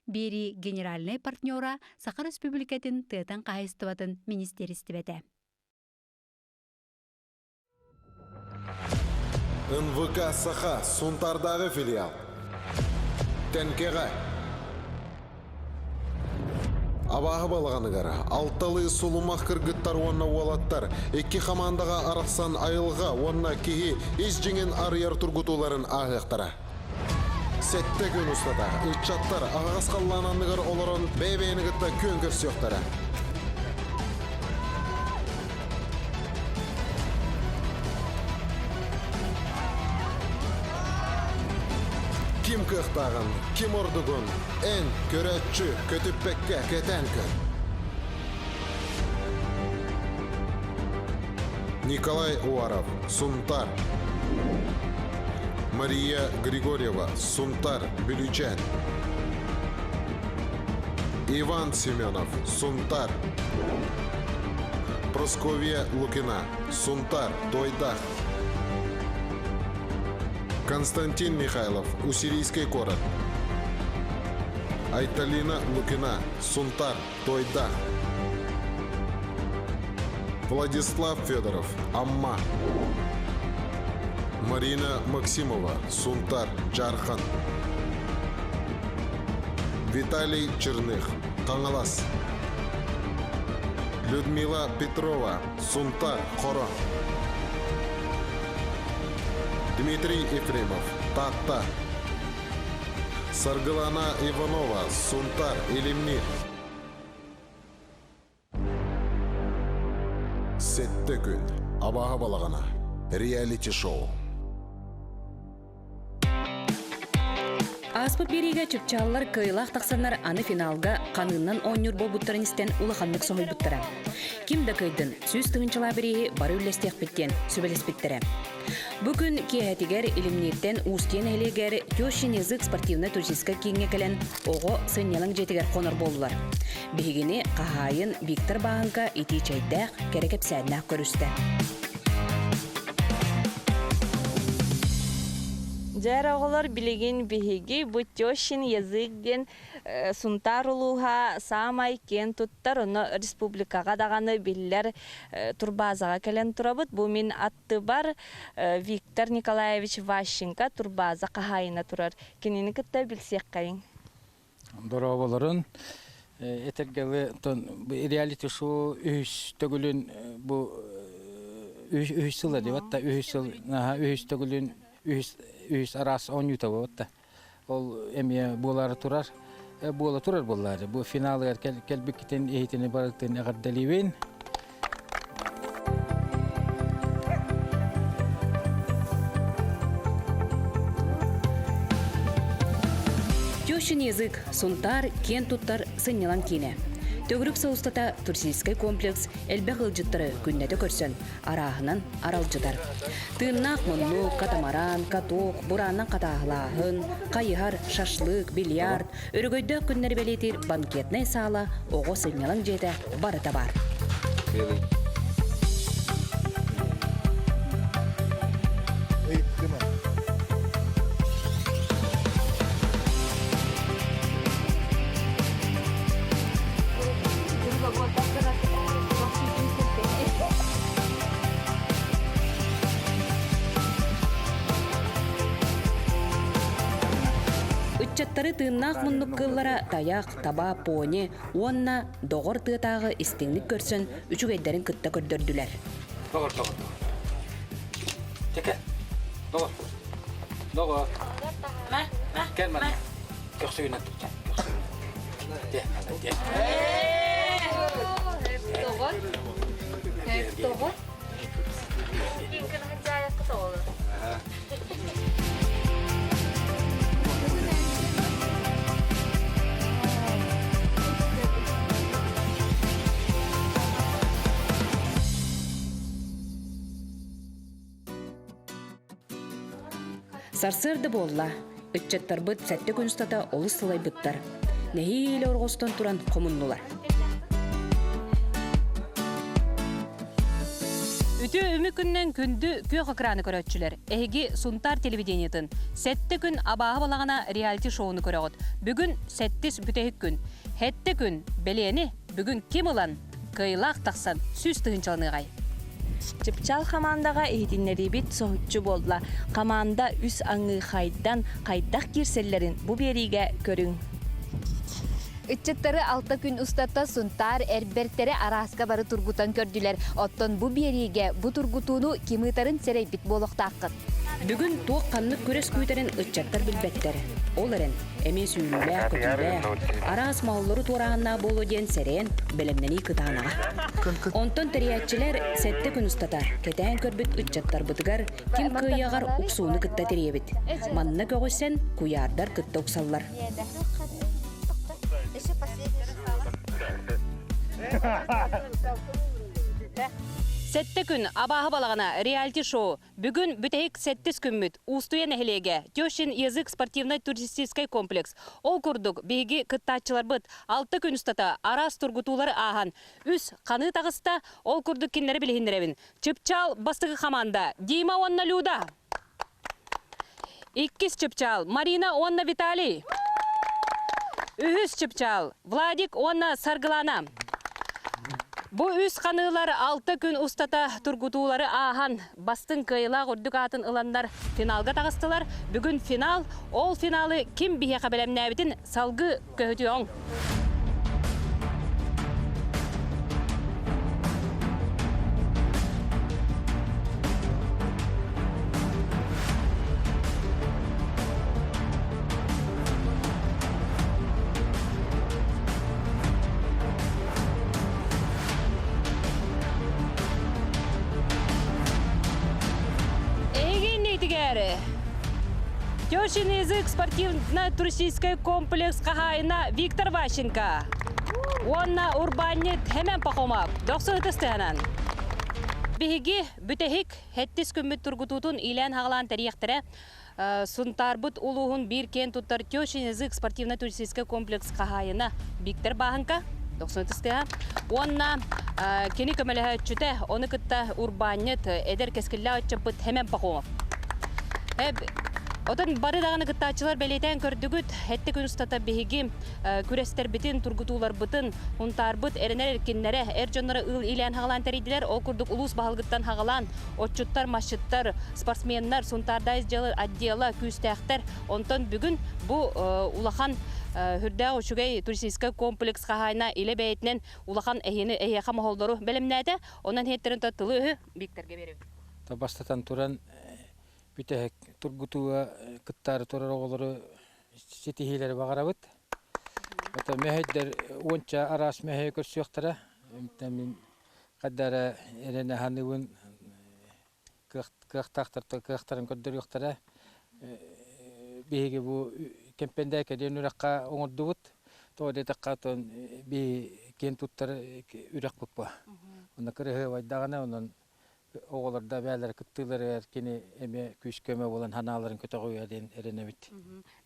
Биэрии генеральнай партнера Саха Республикатын тыатын хаһайыстыбатын министиэристибэтэ. НВК Саха Сунтаардааҕы филиал. Тэнкэҕэ. Абааһы балаҕаныгар алталыы сулумах кыргыттар уонна уолаттар икки хамаандаҕа арахсан айылҕа уонна киһи ис дьиҥин арыйар тургутууларын ааһыахтара. Сэттэ күн устата ыччаттар аһаҕас халлаан анныгар олорон бэйэ-бэйэни кытта күөн көрсүөхтэрэ. Ким кыахтааҕын, ким ордугун эн, көрөөччү, көтүппэккэ кэтээн көр. Николай Уаров, Сунтар. Мария Григорьева, Сунтар, Бүлүүчээн. Иван Семенов, Сунтар. Просковья Лукина, Сунтар, Туойдах. Константин Михайлов, Уссурийский город. Айталина Лукина, Сунтар, Туойдах. Владислав Федоров, Амма. Марина Максимова, Сунтар, Дьаархан. Виталий Черных, Хаҥалас. Людмила Петрова, Сунтар, Хоро. Дмитрий Ефремов, Таатта. Саргылана Иванова, Сунтар, Илимнир. Сэттэ күн. Абааһы балаҕана. Реалити-шоу. Ааспыт биэриигэ чыпчааллар кыайыылаах тахсаннар аны финалга ханыыннан оонньуур буолбуттарын истэн улаханнык соһуйбуттара. Ким да кыайдын, 100 тыһыынчалаах бирииһи бары үллэстиэхпит диэн сүбэлэспиттэрэ. Бу күн киэһэтигэр Илимнииртэн Уустуйа нэһилиэгэр Тещин язык спортивнай туристическай кииҥҥэ кэлэн оҕо сынньалаҥ дьиэтигэр хонор буоллулар. Биһигини хаһаайын Виктор Бааһыҥка итии чэйдээх, кэрэ кэпсээннээх көрүстэ. Дьэ оҕолор билигин биһиги бу тещин язык диэн Сунтаар улууһа саамай киэн туттар, онно республикаҕа даҕаны биллэр турбаазаҕа кэлэн турабыт. Бу мин аттыбар Виктор Николаевич Ващенко турбааза хаһаайына турар. Кинини кытта билсиэххэйиҥ. Дорооболорун. Этэргэ реалити-шоу үһүс төгүлүн бу үһүс сыла диэбэт да үһүс сыл үһүс төгүлүн үһүс үһүс араас оонньуута буолбут Ол эмиэ буолаары турар, буола турар буоллаары. Бу финалыгар кэлбиккитин иһитини барытын эҕэрдэлиибин. Тещин язык Сунтаар киэн туттар сынньалаҥ киинэ. Төгүрүк сыл устата туристическай комплекс элбэх ыалдьыттары күннэтэ көрсөн, арааһынан аралдьытар. Тыыннаах муннук, катамаран, каток, бурааннан хатааһылааһын, хайыһар, шашлык, бильярд, өрөгөйдөөх күннэри бэлиэтиир банкетнай саала, оҕо сынньалаҥ дьиэтэ барыта баар. Ыччаттары тыыннаах муннук кыыллара тайах, таба, пони уонна доҕор тыатааҕы истиҥник көрсөн үчүгэйдэрин кытта көрдөрдүлэр. Доҕор, доҕор, доҕор. Чэкэ. Доҕор. Доҕор. Кэл манна. Көхсүгүнэн тутта. Көхсүгүнэн. Дьэ, дьэ. Доҕор. Доҕор. Сарсыарда буолла. Ыччаттарбыт сэттэ күн устата олус сылайбыттар. Нэһиилэ орҕостон туран хомуннулар. Үтүө үмү күннэн күндү күөх экраны көрөөччүлэр. Эһиги Сунтаар телевидениетын Сэттэ күн абааһы балаҕана реалити-шоуну көрөҕүт. Бүгүн сэттис бүтэһик күн. Сэттэ күн бэлиэни бүгүн ким ылан, кыайыылаах тахсан сүүс тыһыынчаланыаҕай? Чыпчаал хамаандаҕа иһитиннэриибит соһуччу буолла. Хамаанда үс аҥыы хайдан, хайдах киирсэллэрин бу биэриигэ көрүҥ. Ыччаттары алта күн устата Сунтаар эр бэртэрэ арааска бары тургутан көрдүлэр. Оттон бу биэриигэ бу тургутууну ким ыытарын сэрэйбит буолуохтааххыт. Бүгүн туох-ханнык күрэс күүтэрин ыччаттар билбэттэр. Ол эрэн, эмиэ сүүрүүлээх-көтүүлээх, араас моһоллору туорааһыннаах буолуо диэн сэрэйэн, бэлэмнэнии кытаанаҕа. Онтон тэрийээччилэр сэттэ күн устата кэтээн көрбүт ыччаттарбытыгар ким кыайыаҕар уксууну кытта тэрийэбит. Манна көҕүсэн, куйаардар кытта уксаллар. Сэттэ күн абааһы балаҕана реалити-шоу Бүгүн бүтэһик сэттис күммүт Уустуйа нэһилиэгэ Тещин язык спортивнай туристическай комплекс. Ол курдук, биһиги кыттааччыларбыт алта күн устата араас тургутуулары ааһан, үс ханыы таҕыста, ол курдук кинилэри билиһиннэрэбин. Чыпчаал бастакы хамаанда Дима уонна Люда. Иккис чыпчаал Марина уонна Виталий. Үһүс чыпчаал Владик уонна Саргылана. Бу үс ханыылар алта күн устата тургутуулары ааһан, бастыҥ кыайыылаах үрдүк аатын ыланнар финалга таҕыстылар. Бүгүн финал, ол финалы ким биһиэхэ бэлэмнээбитин салгыы көһүтүөҕүҥ. Эһиги иннигитигэр Тещин язык спортивно-туристическай комплекс хаһаайына Виктор Ващенко уонна урбаанньыт Хэмэн Пахомов дохсун ытыс тыаһынан. Биһиги бүтэһик сэттис күммүт тургутуутун иилээн-хаҕалаан тэрийиэхтэрэ. Сунтаарбыт улууһун биир киэн туттар Тещин язык спортивно-туристическай комплекс хаһаайына Виктор Бааһынка дохсун ытыс тыаһа уонна кини көмөлөһөөччүтэ, ону кытта урбаанньыт, эдэр кэскиллээх ыччаппыт Хэмэн Пахомов. Отон бары даҕаны кыттааччылар бэлиэтээн көрдүгүт, сэттэ күн устата биһиги күрэстэрбитин, тургутууларбытын Һунтаарбыт эрэнэр эркиннэрэ, эр дьонноро ыыл иилээн-хаҕалаан тэрийдилэр. Ол курдук улуус баһылыгыттан хаҕалаан, отчуттар, масчыттар, спортсменнар, Сунтаардаайыс дьыала отдела күүстээхтэр. Онтон бүгүн бу улахан үрдээх үчүгэй туристическай комплекс хаһаайына илэ бэйэтинэн улахан эһиэни эһиэхэ моһоллору бэлэмнээтэ. Онон иһиттэрин тылы-өһү Викторга биэрэбит. Бастатан туран бүтэһик тургутууга кыттаары турар оҕолору ситиһиилэри баҕарабыт. Это мэһэйдэр уонча араас мэһэйи көрсүөхтэрэ. Мин хайда эрэ эрэнэ саныыбын кыахтаахтар кыахтарын көрдөрүөхтэрэ. Биһиги бу Кэмпэндээкэ диэн үрэххэ оҥордубут. Тоҕо диэтэххэ, оттон биһи киэн туттар үрэхпит бу. Онно кырыһыабайдаҕына, онон оҕолор да бэйэлэрэ кыттыыларыгар кини эмиэ күүс-көмө буолан санааларын көтөҕүө диэн эрэнэбит.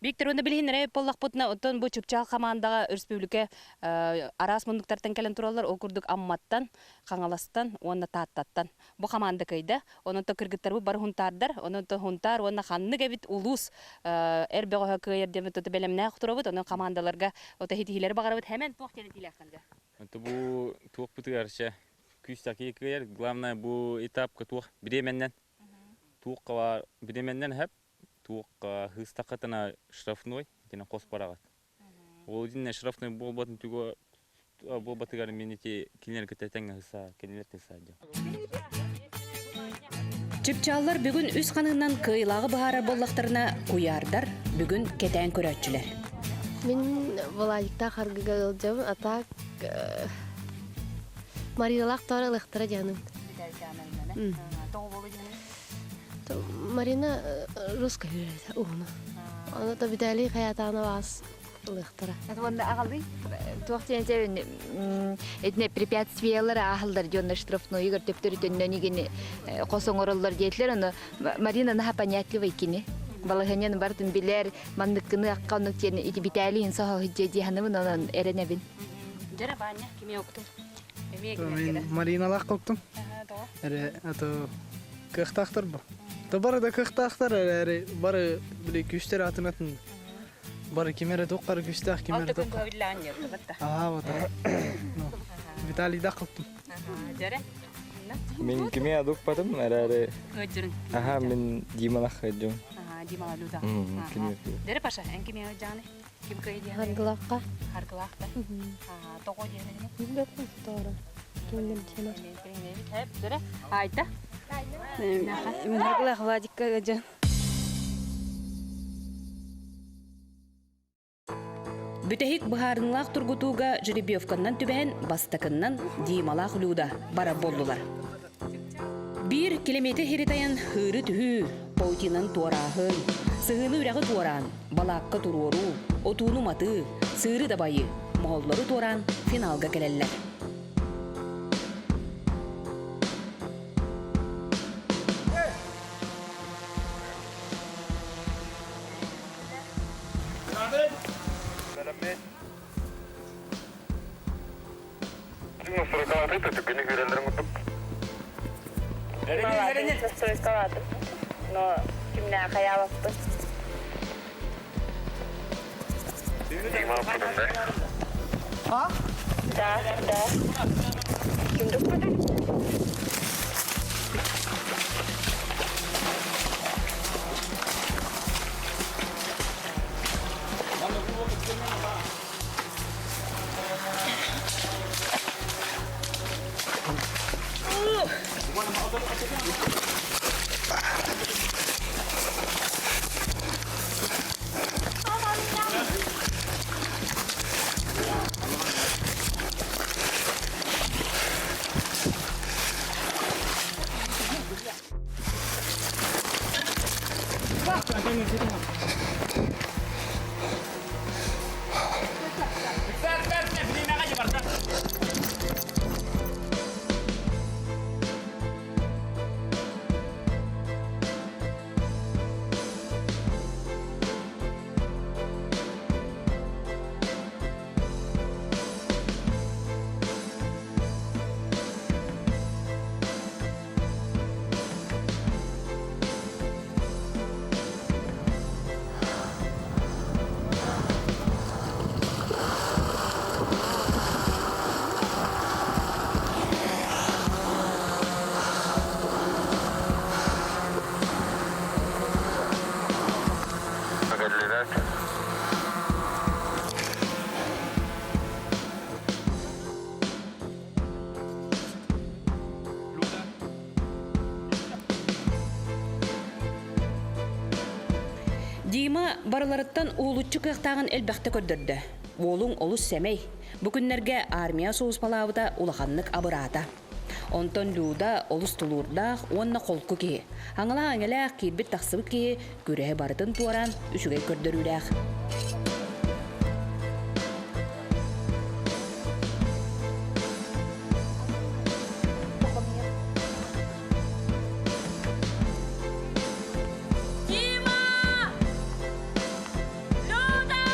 Виктор, уонна билиһиннэрэ буоллахпытына, оттон бу Чыпчаал хамаандаҕа өрөспүүбүлүкэ араас муннуктартан кэлэн тураллар, ол курдук Амматтан, Хаҥаластан уонна Тааттаттан. Бу хамаанда кыайда. Онон то кыргыттарбыт бары хунтаардар. Онон то хунтаар уонна ханнык эбит улуус эр бөҕөһө кыайар диэн тута бэлэмнээх турабыт. Онон хамаандаларга ото ситиһиилэри баҕарабыт. Хэмэн туох диэн этиилээххин да? Бу туохпутугар күүстээх киһи кыайар. Главное бу этапка туох бириэмэннэн туохха бириэмэннэн хэп туохха хыстаххытына штрафной итинэ хос бараҕыт. Ол итиннэ штрафной буолбатын түгө буолбатыгар мин ити кинилэр кытта тэҥҥэ хыса кинилэр тысаадьа. Чыпчааллар бүгүн үс ханыынан кыайылааҕы быһаарар буоллахтарына, куйаардар бүгүн кэтээн көрөөччүлэр. Мин Владиктаах аргыга ыалдьабын, а так Мариналаах тоҕо ылыахтара дианын. Марина русская үөрэтэ уһуну. Аны то Виталий Хаятанов аас ылыахтара. Уонна аҕалый туох диэн этэ итинэ препятствиялар ааһаллар дьоннор штрафнойугар төптөрүтөннөн игини хос оҥороллор диэтилэр ону Марина наһаа понятливый кини балаһыанньаны барытын билэр манныккыны акка оннук диэн ити Виталийын соһо дьиэ диэханыбын онон эрэнэбин Дьэрэ Баанньа кими октум? Мариналаах коктум. Эрэ ато кыахтаахтар бу. То бары да кыахтаахтар эрээри бары били күүстэр атын атын. Бары ким эрэ туоххара күүстээх, ким эрэ туохха. Аа, вот. Виталий да кылтым. Мин кими адукпатым эрээри аха мин Дималах кыдьым. Димала Люда. Кими Дере Паша, эн кими ыдьааны? Ким кый диэн? Харгылаахха. Харгылаахта. Тоҕо диэн? Билбэппин тоҕо. Кимнэр диэн. Дере Айта. Харгылаах Владикка ыдьан. Бүтэһик быһаарынылаах тургутууга жеребьевканнан түбэһэн бастакыннан Дималаах Люда барар буоллулар. Биир километр хиритайан хыыры түһүү, паутинан туорааһын, сыһыыны үрэҕи туораан, балаакка туруоруу, отууну матыы, сыыры дабайыы, моһоллору туораан финалга кэлэллэр. Настройкалаатым. Но кимнээх хайаабаппын. Да, да. Кимдик Дима барыларыттан уһулуччу кыахтааҕын элбэхтэ көрдөрдө. Уолуҥ олус сэмэй. Бу күннэргэ армия сулууспалаабыта улаханнык абыраата. Онтон Люда олус тулуурдаах уонна холку киһи. Аҥалаах-эҥэлээх киирбит-тахсыбыт киһи күрэһи барытын туораан үчүгэй көрдөрүүлээх. Дима! Люда!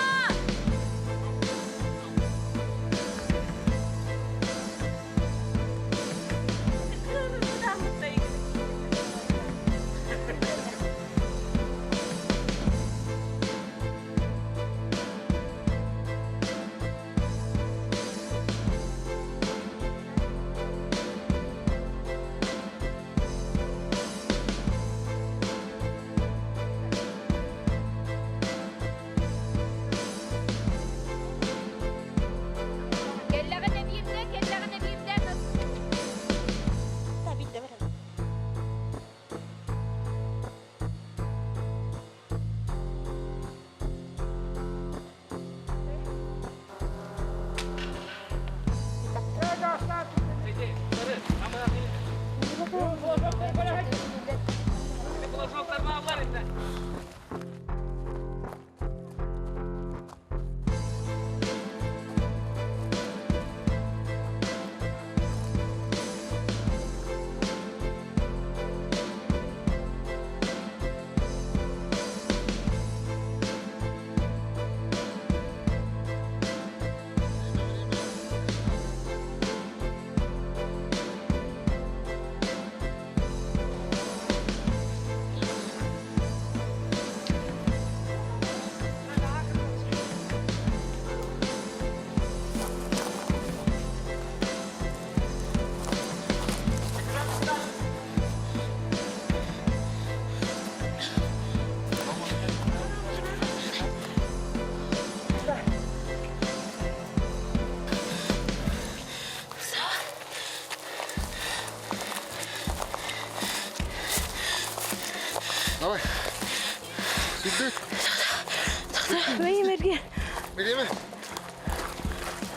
Бириэмэ.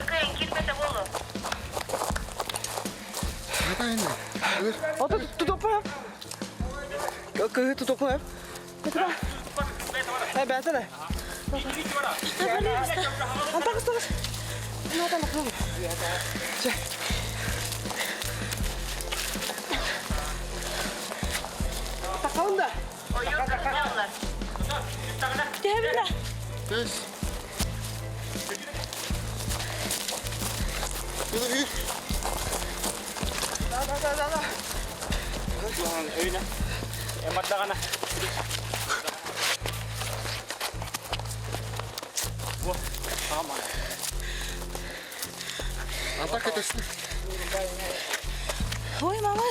Кыайан киирбэтэ буолуо. Ото тутуппа. Кыһы тутуппа. Э бәтеле. Антагыс тагыс. Тақауында. Тэбинэ. Тэс. Да, да, да, да, да. Эмардаҕана. Атака тэстин. Ой, мама.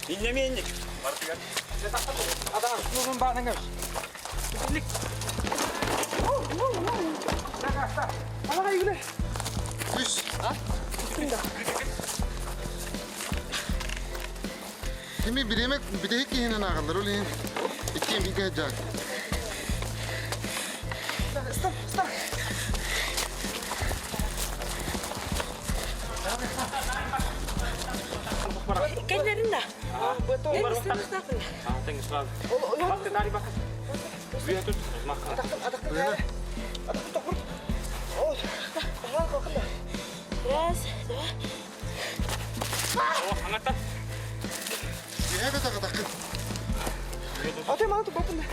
Иннемейник. Адам, клубун бааныңыз. Үс. Кими бириэмэ бүтэһик киһинэн ааҕаллар ол иһин иккиэн бииргэ сылдьаҕын. Стоп, стоп. Кэллэрин да. Раз, два. Үһэ көтөҕөтөххүн. Аты маны туппаппын да.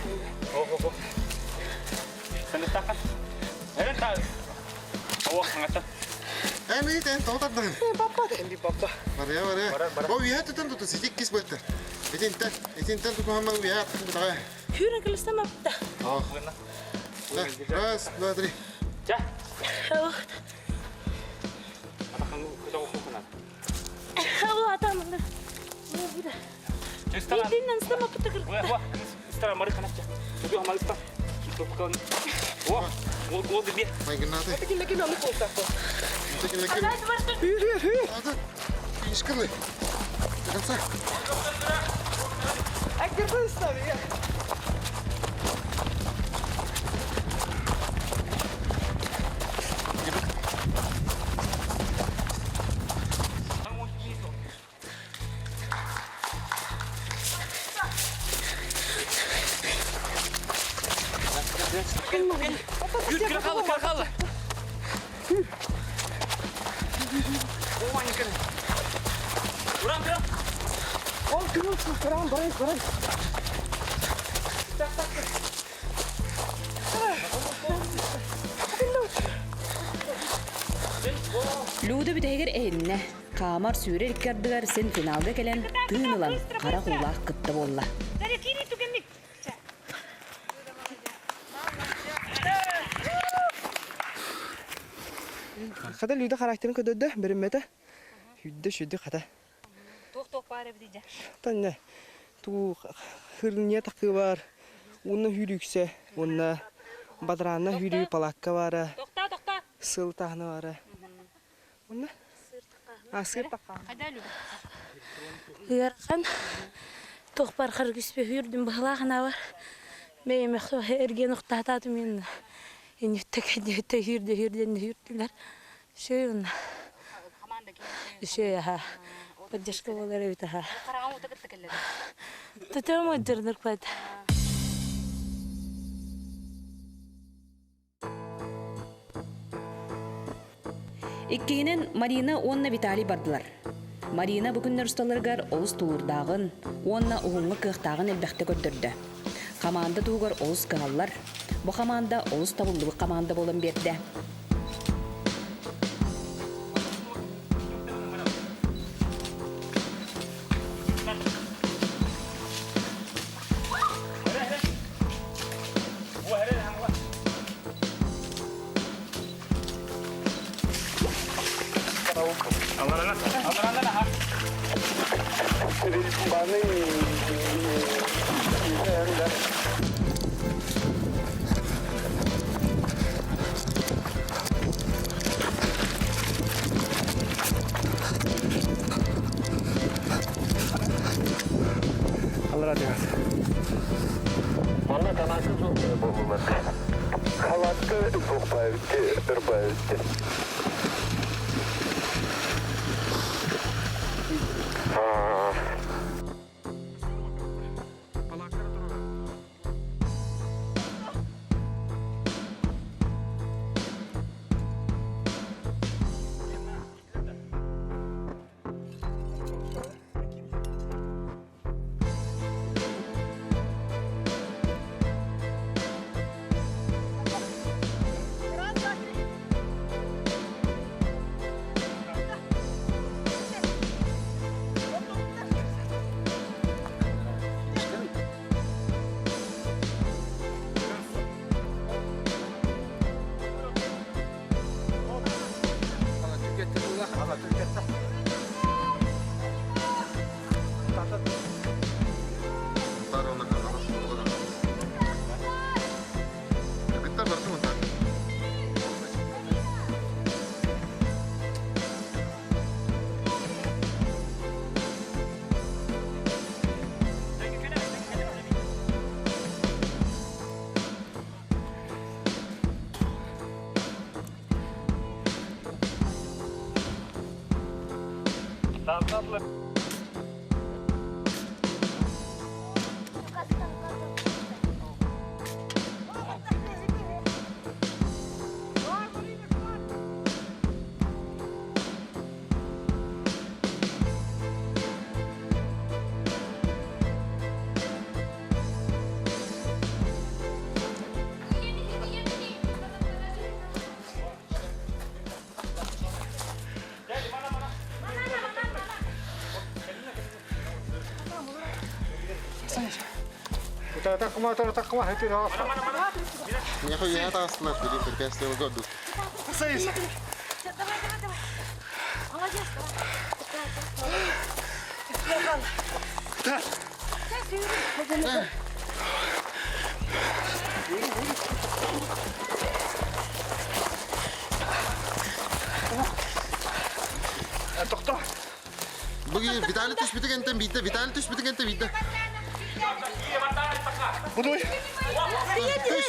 Эн ыйыт эн тоҕо тардыгын? Папа да папа. Барыа барыа. Бу үһэ тутан туту ситик кис быттар. Итинтэн итинтэн тутуһамман үһэ аттын бытаҕа. Хүрэ кылыстам апта. Раз, два, три. Майгыннааты. Ким аны колтақпа. Хүр, хүр, хүр. Финиш кылы. До конца. Әккер стави. Ол күнү куран барай барай. Люда бүтэһигэр эһиннэ. Хаамар сүүрэр икки ардыгар син финалга кэлэн тыын ылан хара хуулаах кытта буолла. Хата Люда характерын көдөрдө, беринмете. Хүддө шүдү хата. Туох-туох баар эбит дьэ. Танна ту хырния такы бар. Уна хүрүксэ, уна бадраана хүрүү палакка бара. Тохта, тохта. Сыл тахна бара. Уна А сыр такка. Хайда Люда? Ыарахан туох бар харгыспе хүрдүм быһылаахына бар. Бэйэм эрген ухтаатаатым мен инүттэ кэнниттэ хүрдэ хүрдэн хүрдүлэр. Шөй уна. Шөй аха. Поддержка болар эбит аха. Хараҕым ута кытта кэллэ. Төтөм өддөрнөр куайт. Иккиһинэн Марина уонна Виталий бардылар. Марина бу күннэр усталарыгар олус тулуурдааҕын уонна уһуҥҥа кыахтааҕын элбэхтэ көрдөрдө. Хамаанда туһугар олус кыһаллар. Бу хамаанда олус табыллыбыт хамаанда буолан биэрдэ. Аллара дигас. буоллулар. Халатка туохпаабытты, ырбаабытты. Миэхэ үөһэ таҕыстылар, билим препятствие көрдүк. Давай, давай, давай. Молодец, давай. Тохто. Бүгүн Виталий түспүтү кэнтэн биирдэ, Виталий түспүтү кэнтэн биирдэ. Будуй. Түс.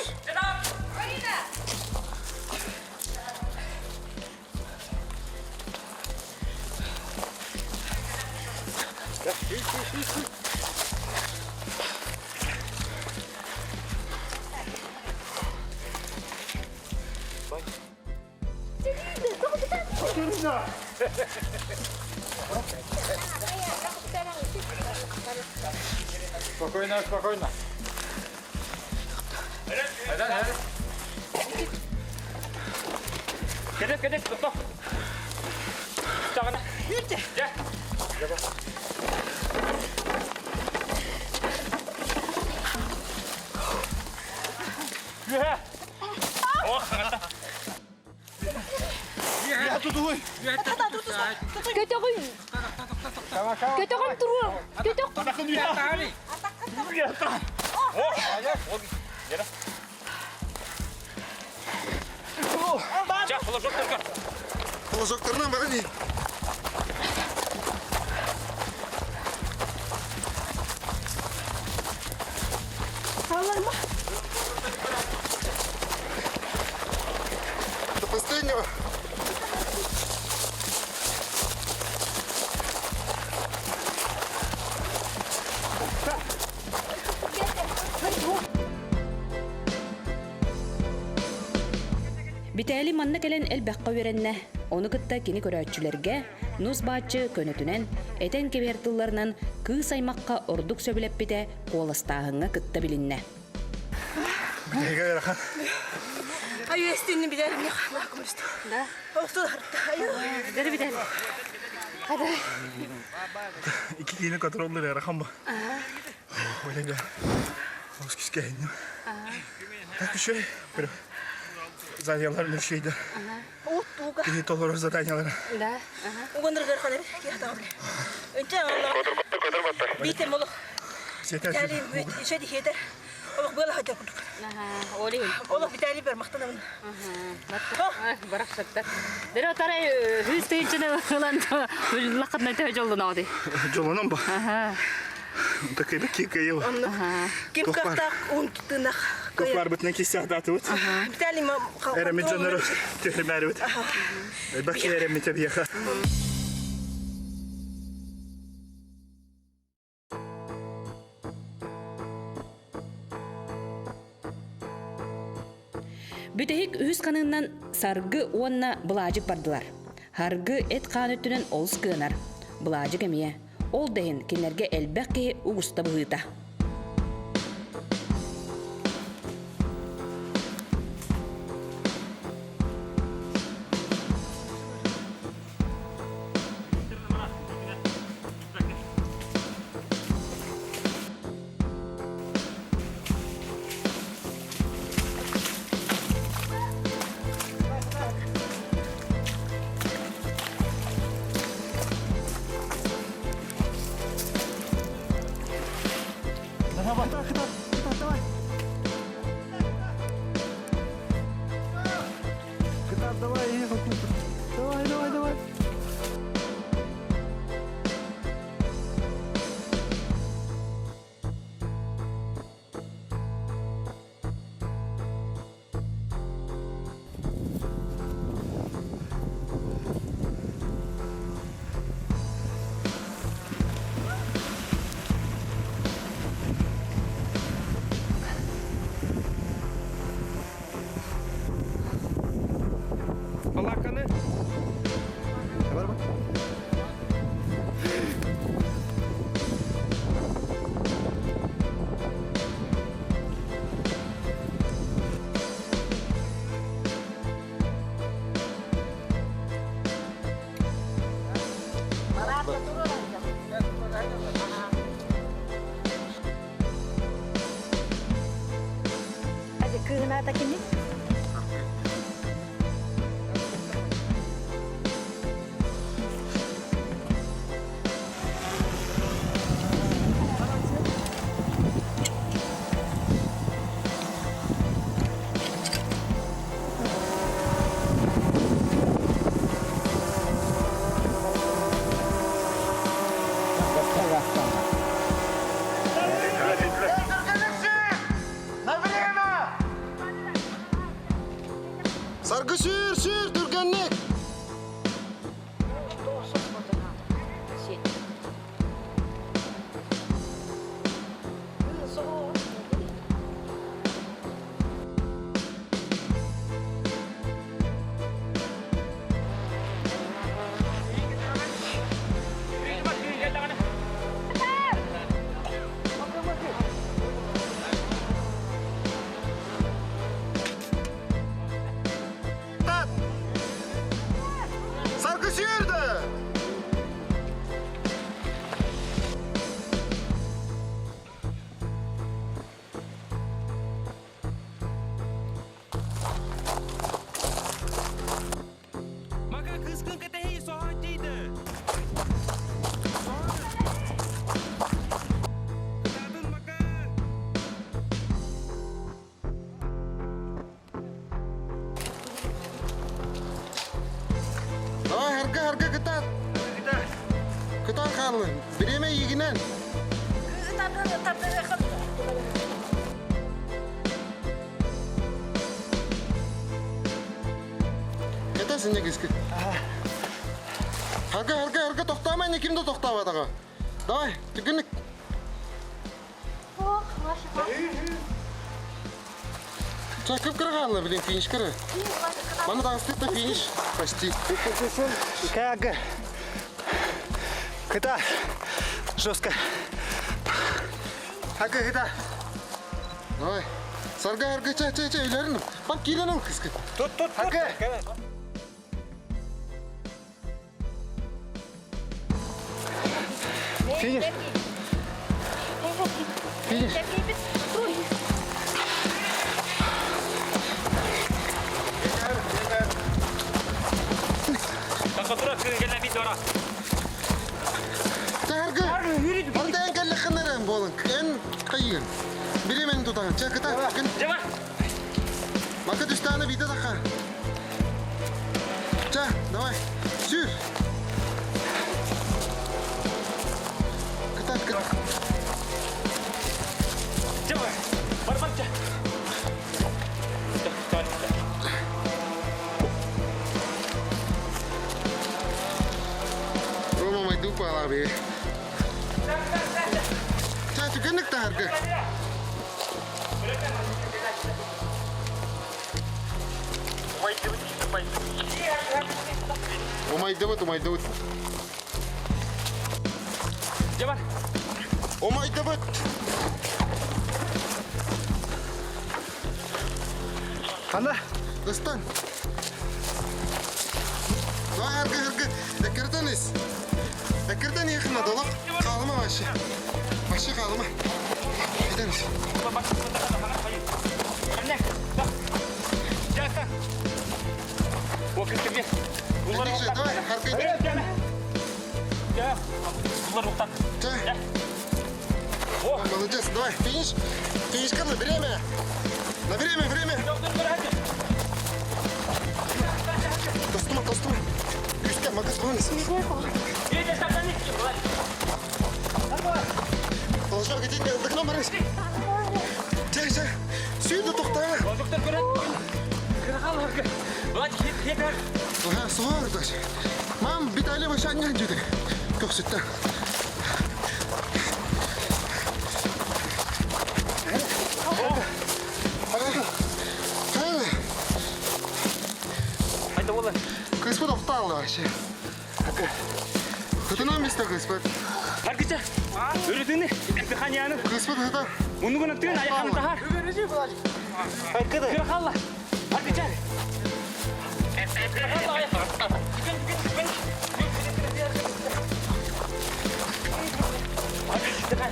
Спокойно, спокойно. Кэдэ, кэдэ, тохто. Чаҕына. Дьэ. Үөһэ. Ох, саҥата. Көтөҕүн! Көтөҕүн туруо! Көтөх! Ча, флажоктарга. Флажоктарынан баран ии. До последнего. Битээлий манна кэлэн элбэххэ үөрэннэ. Ону кытта кини көрөөччүлэргэ нус бааччы көнөтүнэн, этэн кэбиһэр тылларынан кыыс аймахха ордук сөбүлэппитэ куоластааһыҥҥа кытта билиннэ. Айы эстинни билер мне ханакмышты. Да. Охту Бери битер. Hadi. Iki киһини контроллер ыарахан бу. Ойлайга. Олус кискэһинним. Так үчүгэй. Pero заданиялар үчүгэйдэр. Киһи толорор заданиялара. Да. Угоныргар ханар киһатаҕын. Өнче Битем олох. Виталий шеди хедер. Олох была хадер курдук. Оли. Олох Виталий бер мактанамын. Барахсаттар. Дere тарай хүс тыынчыны ылан лақытна төһө жолдун оди. Жолонон ба. Такай бекки кайыл. Ким кахтак ун тутынах. Туохларбытынан киссаатаатыбыт. Эрэммит дьоннору түһэрмээрибит. Элбэх киһи эрэммитэ биһиэхэ. Бүтэһик үһүс ханыыннан Саргы уонна Былаадьык бардылар. Саргы эт-хаан өттүнэн олус кыанар. Былаадьык эмиэ. Ол да иһин кинилэргэ элбэх киһи угуста быһыыта. Давай, давай. Давай, давай, давай, давай. Балаканы. Кыһынаата кини? Саргы сүүр, сүүр, түргэнник! Саргы сүүрдэ! Мака кыскын кэтэһии соһон тиийдэ. Кытаатын Мака! Давай, харга, харга, кытаат! Кытаат хааллын. Бириэмэ иигинэн. Кэтэ синньэ киски. Харга, харга, харга, тохтомо, ким да тохтообатаҕа. Давай, түргэнник. Ча кып-кыра хаалла, блин, финиш кыра. Маны таҕыстык да финиш почти. Как? Кыта. Жестко. Хага кыта. Давай. Сарга арга ча ча ча үйлерин. Бак киирен ол кыскы. Тут тут Хага. Финиш. Финиш. Саргы. Онда эн кэллэххинэрэн буолан. Эн кайыгын. Биремен тутаҕын. Ча кыта. Кын. Мака түстааны биитэ таха. Ча, давай. Сүүр. Кытат, кыт. Баҕа Чэ, түгэнник таһаргы. Умайдыбыт, умайдыбыт. Дьабар. Умайдыбыт. Хана? Ыстан. Давай, аргы, аргы. Эккирден ис. Эккирден иехна долок. Хаалыма вообще. Вообще хаалыма. Иден ис. Давай, аргы. Молодец, давай, финиш. Финиш на время. На время, время. Тостума, тостума. Күскә, макас қойыңыз. Должок идите, ылдыкна барыңыз. Чай, чай. Сүйді тоқта. Ага, суар даш. Мам, Виталий Вашаня деді. Көксүттен. Кыспыт оқталды вообще. Кытынан месте кыспыт. Аргыча. Өрүтүнү, дыханияны. Кыспыт хыта. Мунугуна тыын аяханы тахар. Кырахалла. Аргыча.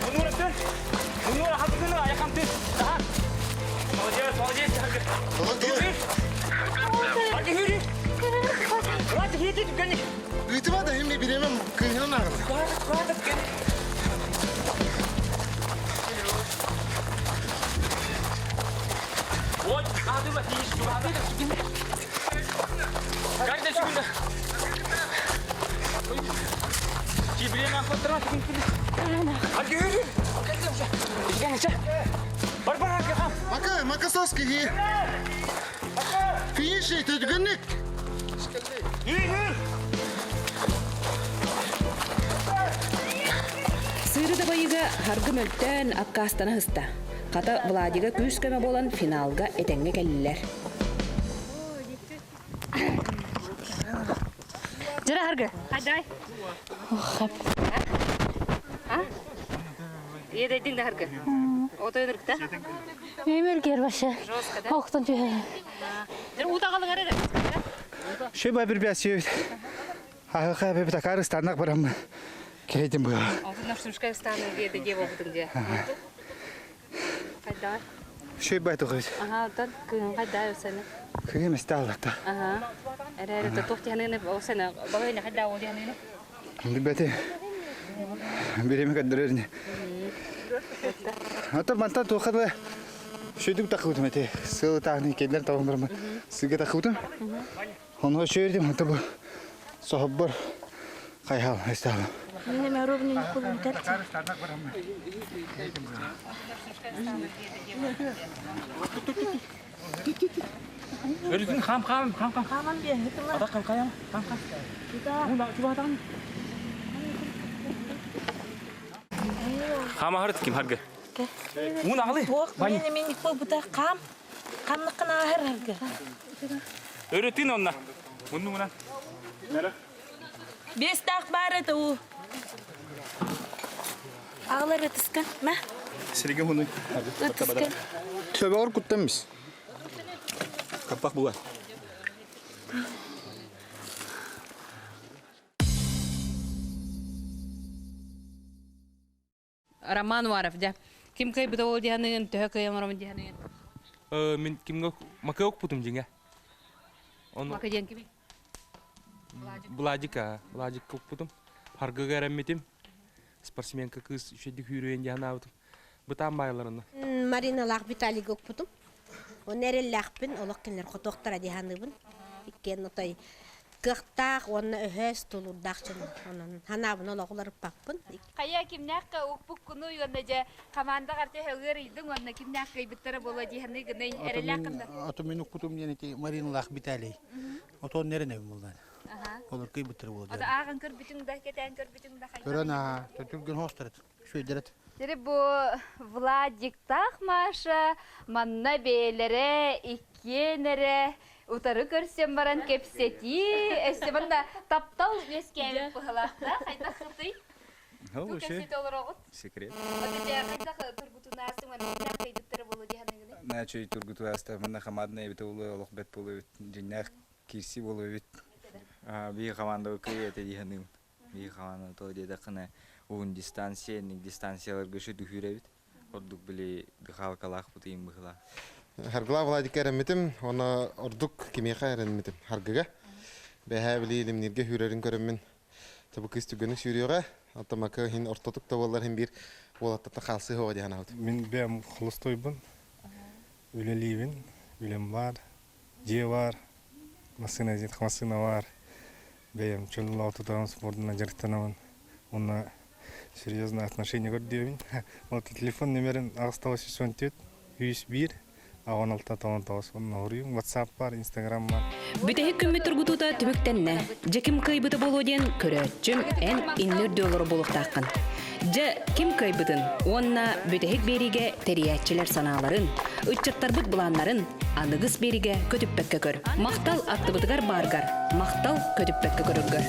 Мунугуна тыын. Мунугуна хатыгыны аяхан тыын. Тахар. Молодец, молодец. Аргы хүрү. Хватит, хитит, гони. Ыытыма да химми биремем кыһынан ағын. Хватит, хватит, гони. Вот, надо финиш, надо. Каждая секунда. Время контракт. Бар бар Мака, мака соски хи. Финиш түгенник. Сыры да байыга харгы мөлтөн аккастана хыста. Хата Владига күүс көмө болан финалга этеңге келлилер. Жара харгы. Хадай. Ох, Едайдың да харгы. Отойныркта. Мемелгер башы. Жестко, да? Оқтан түйе. Жара утағалың ары да. Шөй бір бәс сүйөбүт. Ахыка бе такар станак барам. Кейдим бу. Алтын шушка станы деде дево будың де. Қайда? Шөй бай тугыз. Ага, тон күн қайда өсені. Кыгым сталлакта. Ага. Әрі әрі тоқ тиханыны осыны балайны қайда ол тиханыны. Бете. Биреме кадырырны. Ата манта тухады. Шөйдүк такыбытым эте. Сылы тахны келдер табам Сыгы такыбытым. Оны шөйдүм ата бу. Сохоббор. Кайхал, эстал. Мене ровно не кулым Өрүтүн хам хам хам хам. Хаман бе, Ата кам каям, хам хам. Муна чубатан. Хама харт ким харгы. Муна алы. Ох, мене мен кол бута кам. Камныкын ахыр харгы. Өрүтүн онна. Мунну муна. Бес тақ бар еді у. Ағылар өтіскін, мә? Сириге хуну. Өтіскін. Төбе куттамыз. Капак була. Роман Уаров, да. Ким кай бит ол диханыгын, төһө кай оңором диханыгын. Мен кимге мака окпутум жеңе. Оны Мака ден кими? Владика, Владик окпутум. Харгыга эремметим. Спортсменка кыз шедик хүрүен жана бутум. Бытан байларына. Марина лах Виталий гокпутум. Он эреллахпин, олох кинлер хотоктара диханыбын. Иккен отой кыхтаах уонна өһөс тулурдаах дьон онон ханаабын олоҕулар ыппаппын. Кая кимнәккә укпук куну юнна же команда карты хөгөр идең онна кимнәккә биттәре була диханы гына эреллахында. Ато мен укутум ден ити Марина Лах Виталий. Ото нерен эбим булдан. Ага. Олор кыйбыттар буолар. Ата ааҕан көрбүтүҥ да, кэтээн көрбүтүҥ да хайдах? Көрөн аа, түргэн хоостарыт, шүйдэрет. Сири бу Владиктаах Маша манна бэйэлэрэ иккиэн эрэ утары көрсөн баран кэпсэтии, өссө манна таптал үөскээбит быһылаахтаах хайдах сытый? Ту кэпсэтэ олороҕут? Секрет. Хайдах тургутунаасын манна кыйбыттара буолуо дии саныыгыный? Начой тургутунааста манна хамаадына эбитэ буолуо, олох бэт буолуо эбит, дьиҥнээх киирсии буолуо эбит. Биир командаҕа кыайыы этэ дии саныыбын. Биир команда то диэтэххинэ уһун дистанция, инник дистанцияларга сүтүһүүр эбит. Ордук били дыхалкалаахпыт ыйын быһыылаах. Харгылаах Владикка эрэммитим, уонна ордук кимиэхэ эрэммитим Харгыга. Бэһээ били илимнииргэ сүүрэрин көрөммүн Бу кыыс түгэни сүүрүөҕэ, оттон мака иһин ортотук да буоллар иһин биир уолаттартан хаалсыы суоҕа диэн санаабытым. Мин бэйэм холостуойбун, үлэлиибин, үлэм баар, дьиэ баар, массыына диэтэх массыына баар. Бэйэм чөл тутаҕын спордунан дьарыктанабын уонна серьезное отношение көрдүөбүн. Вот телефон номерин 894 101 16 99 уруйуҥ WhatsApp бар, Instagram бар. Бүтэһик күммүт тургутуута түмүктэннэ. Дьэ ким кыайбыта буолуо диэн көрөөччүм эн иннир олоро буолуохтааххын. Дьэ ким кыайбытын уонна бүтэһик биэриигэ тэрийээччилэр санааларын, ыччаттарбыт былааннарын аныгыс биэриигэ көтүппэккэ көр. Махтал аттыбытыгар бааргар, махтал көтүппэккэ көрөргөр.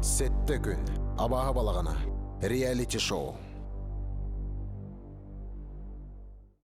Сэттэ күн. Абааһы балаҕана. Реалити-шоу.